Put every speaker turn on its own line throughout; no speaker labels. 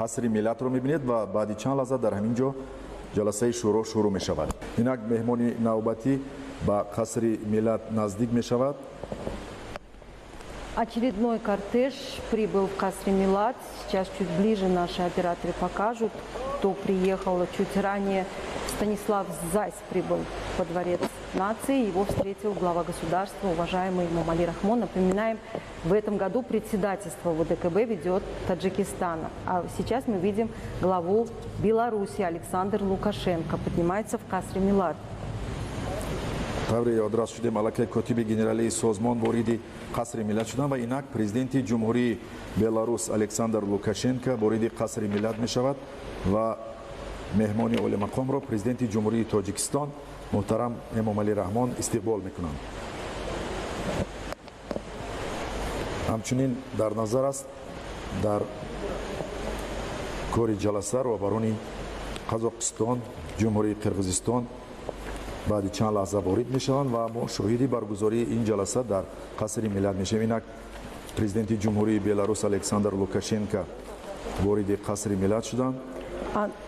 Қасри Миллатро мебинед ва баъди чанд лаҳза дар ҳамин ҷо ҷаласаи шӯро шурӯъ мешавад. Инак меҳмони навбатӣ ба Қасри Миллат наздик мешавад.
Очередной кортеж прибыл в Касри Миллат. Сейчас чуть ближе наши операторы покажут, кто приехал чуть ранее. Станислав Зась прибыл во Дворец нации. Его встретил глава государства, уважаемый Эмомали Рахмон. Напоминаем, в этом году председательство ОДКБ ведет Таджикистан. А сейчас мы видим главу Беларуси Александр Лукашенко. Поднимается в Касри Миллат.
Тавре ёдрас шудем, аллакай котиби генералии созмон вориди Қасри Миллат шуданд ва инак президенти Ҷумҳурии Беларус Александр Лукашенко вориди Қасри Миллат мешавад ва меҳмони олимақомро президенти Ҷумҳурии Тоҷикистон муҳтарам Эмомалӣ Раҳмон истиқбол мекунанд. Ҳамчунин дар назар аст, дар кори ҷаласа роҳбарони Қазоқистон, Ҷумҳурии Қирғизистон баъди чанд лаҳза ворид мешаванд ва мо шоҳиди баргузории ин ҷаласа дар Қасри Миллат мешавем. Инак президенти Ҷумҳурии Беларус Александр Лукашенко вориди Қасри Миллат шуданд.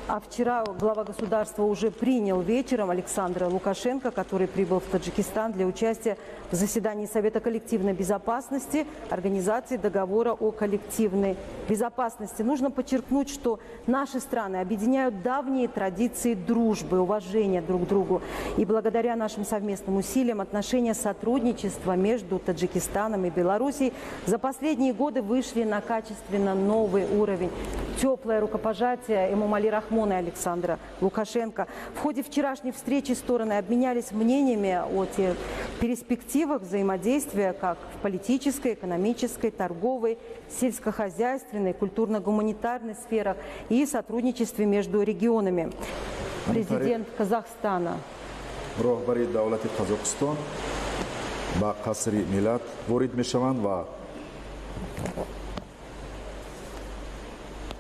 А вчера глава государства уже принял вечером Александра Лукашенко, который прибыл в Таджикистан для участия в заседании Совета коллективной безопасности Организации договора о коллективной безопасности. Нужно подчеркнуть, что наши страны объединяют давние традиции дружбы, уважения друг к другу. И благодаря нашим совместным усилиям отношения сотрудничества между Таджикистаном и Белоруссией за последние годы вышли на качественно новый уровень. Теплое рукопожатие Эмомали Рахмона и Александра Лукашенко. В ходе вчерашней встречи стороны обменялись мнениями о тех перспективах взаимодействия как в политической, экономической, торговой, сельскохозяйственной, культурно-гуманитарной сферах и сотрудничестве между регионами. Президент Казахстана.
Роҳбари давлати Қазоқистон ба Қасри Миллат ворид мешаванд ва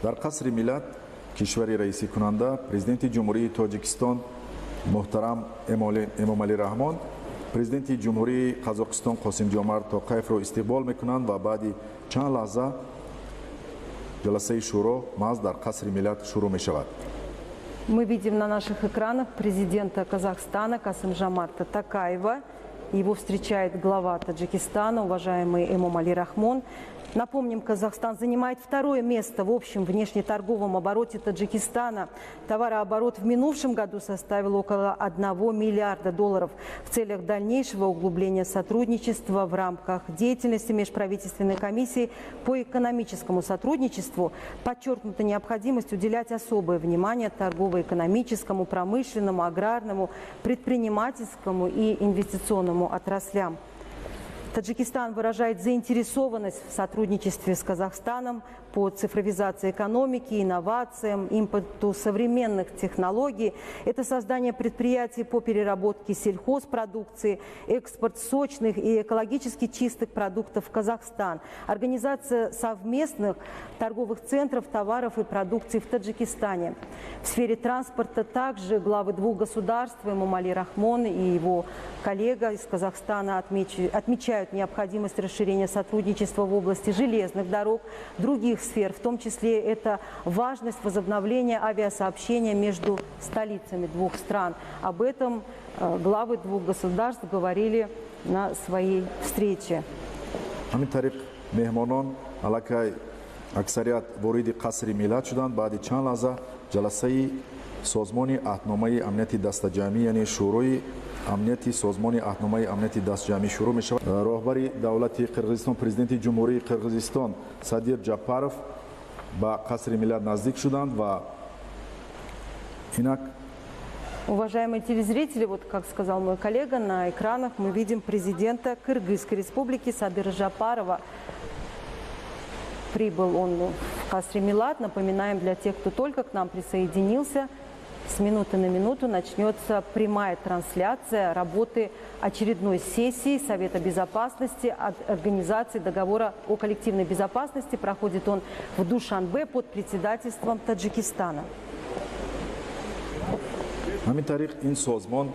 дар Қасри Миллат кишвари раисикунанда президенти Ҷумҳурии Тоҷикистон муҳтарам Эмомалӣ Раҳмон президенти Ҷумҳурии Қазоқистон Қосимҷомарт Тоқаевро истиқбол мекунанд ва баъди чанд лаҳза ҷаласаи шӯро маҳз дар Қасри Миллат шурӯъ мешавад.
Мы видим на наших экранах президента Казахстана Касым-Жомарта Токаева. Его встречает глава Таджикистана, уважаемый Эмомали Рахмон. Напомним, Казахстан занимает второе место в общем внешнеторговом обороте Таджикистана. Товарооборот в минувшем году составил около 1 миллиарда долларов. В целях дальнейшего углубления сотрудничества в рамках деятельности Межправительственной комиссии по экономическому сотрудничеству подчеркнута необходимость уделять особое внимание торгово-экономическому, промышленному, аграрному, предпринимательскому и инвестиционному отраслям. Таджикистан выражает заинтересованность в сотрудничестве с Казахстаном по цифровизации экономики, инновациям, импорту современных технологий. Это создание предприятий по переработке сельхозпродукции, экспорт сочных и экологически чистых продуктов в Казахстан, организация совместных торговых центров товаров и продукции в Таджикистане. В сфере транспорта также главы двух государств, Эмомали Рахмон и его коллега из Казахстана, отмечают необходимость расширения сотрудничества в области железных дорог, других сфер, в том числе это важность возобновления авиасообщения между столицами двух стран. Об этом главы двух государств говорили на своей встрече.
Ҳамин тариқ меҳмонон аллакай аксарият вориди Қасри Миллат шуданд. Баъди чанд лаҳза ҷаласаи Созмони Аҳдномаи Амнияти Дастаҷамъӣ, яъне Шӯрои Амнияти Созмони Аҳдномаи Амнияти Дастаҷамъӣ шурӯъ мешавад. Роҳбари давлати Қирғизистон, президенти Ҷумҳурии Қирғизистон Садир Ҷапаров ба Қасри Миллат наздик шуданд ва инак.
Уважаемые телезрители, вот как сказал мой коллега, на экранах мы видим президента Кыргызской республики Садыра Жапарова. Прибыл он в Касри Миллат. Напоминаем для тех, кто только к нам присоединился, с минуты на минуту начнется прямая трансляция работы очередной сессии Совета Безопасности от Организации договора о коллективной безопасности. Проходит он в Душанбе под председательством Таджикистана.
Ҳамин тариқ ин созмон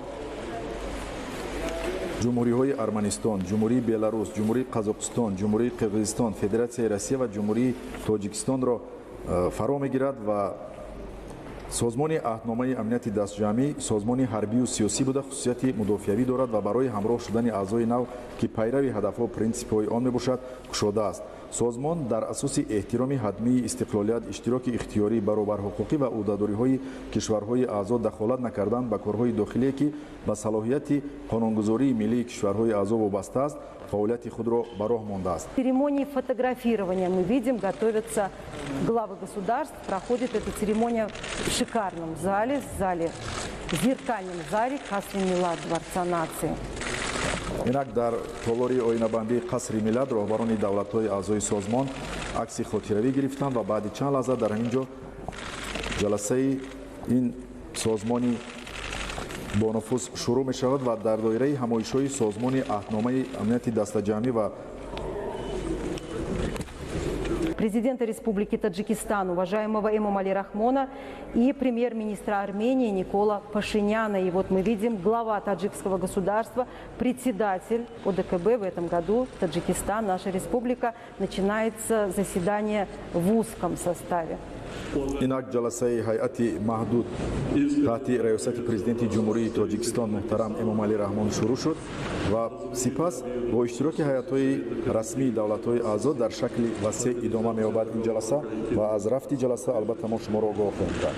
Ҷумҳуриҳои Арманистон, Ҷумҳурии Беларус, Ҷумҳурии Қазоқистон, Ҷумҳурии Қирғизистон, Федератсияи Россия ва Ҷумҳурии Тоҷикистонро фаро мегирад ва Созмони аҳдномаи амнияти дастҷамъӣ созмони ҳарбию сиёсӣ буда, хусусияти мудофиавӣ дорад ва барои ҳамроҳ шудани аъзои нав, ки пайрави ҳадафҳо принсипҳои он мебошад, кушода аст. Созмон дар асоси эҳтироми ҳатмии истиқлолият, иштироки ихтиёрӣ, баробарҳуқуқӣ ва ӯҳдадориҳои кишварҳои аъзо дахолат накардан ба корҳои дохилие, ки ба салоҳияти қонунгузории миллии кишварҳои аъзо вобаста аст, фаъолияти худро ба роҳ мондааст.
Церемонии фотографирования, мы видим, готовятся главы государств. Проходит эта церемония в шикарном зале, зале, зеркальном зале Касри Милад Дворца нации.
Инак дар толори оинабандии Қасри Миллат роҳбарони давлатҳои аъзои созмон акси хотиравӣ гирифтанд ва баъди чанд лаҳза дар ҳамин ҷо ҷаласаи ин созмони бонуфуз шурӯъ мешавад ва дар доираи ҳамоишҳои Созмони аҳдномаи амнияти дастаҷамъӣ ва
президента Республики Таджикистан, уважаемого Эмомали Рахмона, и премьер-министра Армении Никола Пашиняна. И вот мы видим, глава таджикского государства, председатель ОДКБ в этом году, Таджикистан, наша республика, начинается заседание в узком составе.
Инак ҷаласаи ҳайати маҳдуд таҳти раёсати президенти Ҷумҳурии Тоҷикистон муҳтарам Эмомалӣ Раҳмон шурӯъ шуд ва сипас бо иштироки ҳайатҳои расмии давлатҳои аъзо дар шакли васеъ идома меёбад ин ҷаласа ва аз рафти ҷаласа албатта мо шуморо огоҳ хоҳем кард.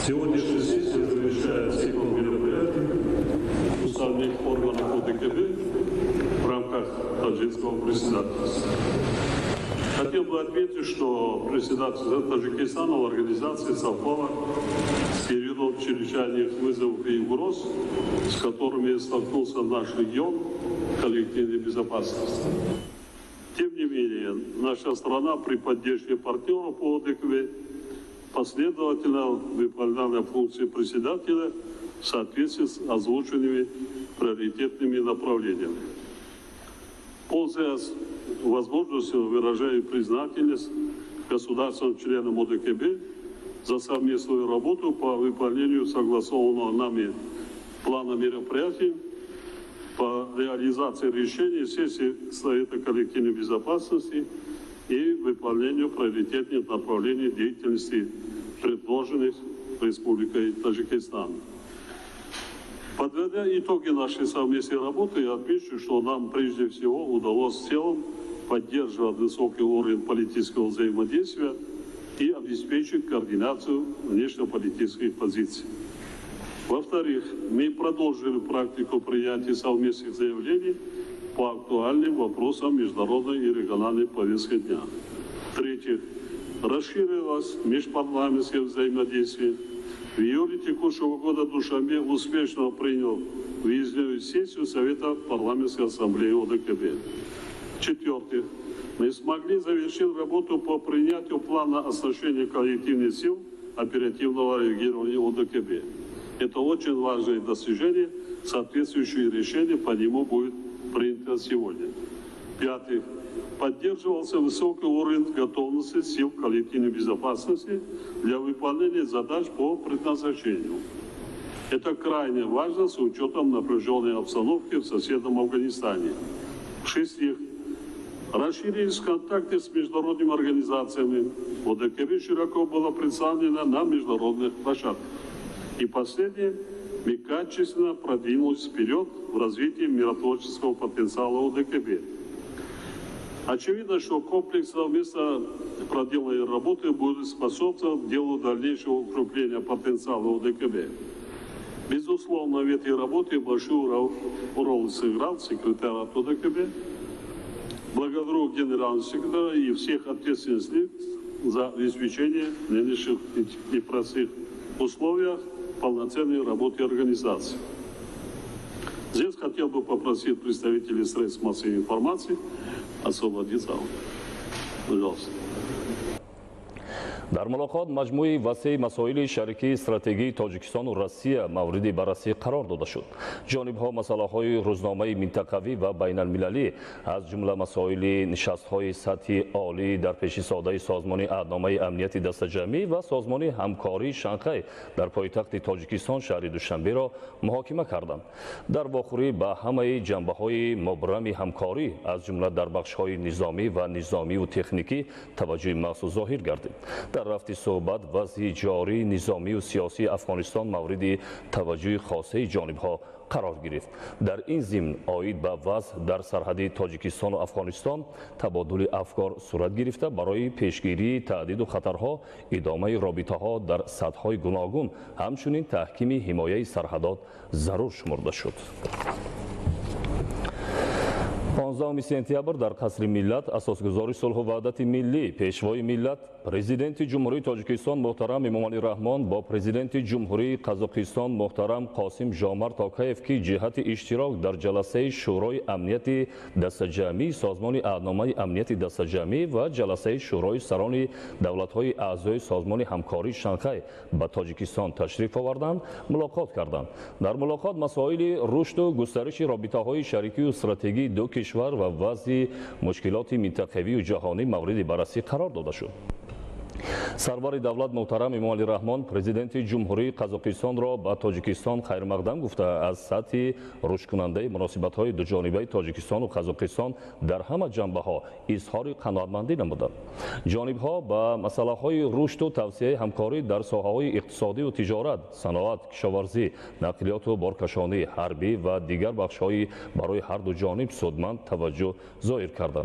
Сегодняшняя сессия завершает цикл мероприятий уставных органов ОДКБ в рамках таджикского председательства. Хотел бы отметить, что председательство Таджикистана в организации совпало с периодом чрезвычайных вызовов и угроз, с которыми столкнулся наш регион коллективной безопасности. Тем не менее, наша страна при поддержке партнеров по ОДКБ последовательно выполняла функции председателя в соответствии с озвученными приоритетными направлениями. Пользуясь возможностью, выражаю признательность государственным членам ОДКБ за совместную работу по выполнению согласованного нами плана мероприятий по реализации решений сессии Совета коллективной безопасности и выполнению приоритетных направлений деятельности, предложенных Республикой Таджикистан. Подводя итоги нашей совместной работы, я отмечу, что нам прежде всего удалось в целом поддерживать высокий уровень политического взаимодействия и обеспечить координацию внешнеполитических позиций. Во-вторых, мы продолжили практику принятия совместных заявлений по актуальным вопросам международной и региональной повестки дня. В-третьих, расширилось межпарламентское взаимодействие. В июле текущего года Душанбе успешно принял выездную сессию Совета парламентской ассамблеи ОДКБ. В-четвертых, мы смогли завершить работу по принятию плана оснащения коллективных сил оперативного реагирования ОДКБ. Это очень важное достижение, соответствующее решение по нему будет принято сегодня. В-пятых, поддерживался высокий уровень готовности сил коллективной безопасности для выполнения задач по предназначению. Это крайне важно с учетом напряженной обстановки в соседнем Афганистане. В-шестых, расширились контакты с международными организациями. ОДКБ широко было представлено на международных площадках. И последнее, мы качественно продвинулись вперед в развитии миротворческого потенциала ОДКБ. Очевидно, что комплекс совместно проделанной работы будет способствовать делу дальнейшего укрепления потенциала ОДКБ. Безусловно, в этой работе большую роль сыграл секретариат ОДКБ. Благодарю генерального секретаря и всех ответственных лиц за обеспечение в нынешних непростых условиях полноценной работы организации. Здесь хотел бы попросить представителей средств массовой информации освободить зал. Пожалуйста.
Дар мулоқот маҷмӯи васеи масоили шарикии стратегии Тоҷикистону Россия мавриди баррасӣ қарор дода шуд. Ҷонибҳо масъалаҳои рӯзномаи минтақавӣ ва байналмилалӣ, аз ҷумла масоили нишастҳои сатҳи олӣ дар пеши содаи Созмони аҳдномаи амнияти дастаҷамъӣ ва Созмони ҳамкории Шанхай дар пойтахти Тоҷикистон шаҳри Душанберо муҳокима карданд. Дар вохӯрӣ ба ҳамаи ҷанбаҳои мубрами ҳамкорӣ, аз ҷумла дар бахшҳои низомӣ ва низомиву техникӣ таваҷҷӯҳи махсус зоҳир гардид. Дар рафти суҳбат вазъи ҷории низомию сиёсии Афғонистон мавриди таваҷҷӯҳи хосаи ҷонибҳо қарор гирифт. Дар ин зимн оид ба вазъ дар сарҳади Тоҷикистону Афғонистон табодули афкор сурат гирифта, барои пешгирии таҳдиду хатарҳо, идомаи робитаҳо дар сатҳҳои гуногун, ҳамчунин таҳкими ҳимояи сарҳадот зарур шумурда шуд. 15 сентябр дар Қасри Миллат асосгузори сулҳу ваҳдати миллӣ, Пешвои миллат, Президенти Ҷумҳурии Тоҷикистон муҳтарам Эмомалӣ Раҳмон бо Президенти Ҷумҳурии Қазоқистон муҳтарам Қосим Жомарт Токаев, ки ҷиҳати иштирок дар ҷаласаи Шӯрои амнияти дастаҷамъии Созмони Аҳдномаи амнияти дастаҷамъӣ ва ҷаласаи Шӯрои сарони давлатҳои аъзои Созмони ҳамкории Шанхай ба Тоҷикистон ташриф оварданд, мулоқот карданд. Дар мулоқот масоили рушду густариши робитаҳои шарикию стратегии ду кишвар ва вазъи мушкилоти минтақавию ҷаҳонӣ мавриди баррасӣ қарор дода шуд. Сарвари давлат муҳтарам Эмомалӣ Раҳмон Президенти Ҷумҳурии Қазоқистонро ба Тоҷикистон хайрмақдам гуфта, аз сатҳи рушдкунандаи муносибатҳои дуҷонибаи Тоҷикистону Қазоқистон дар ҳама ҷанбаҳо изҳори қаноатмандӣ намуданд. Ҷонибҳо ба масъалаҳои рушду тавсеаи ҳамкорӣ дар соҳаҳои иқтисодию тиҷорат, саноат, кишоварзӣ, нақлиёту боркашонӣ, ҳарбӣ ва дигар бахшҳои барои ҳарду ҷониб судманд таваҷҷӯҳ зоҳир карданд.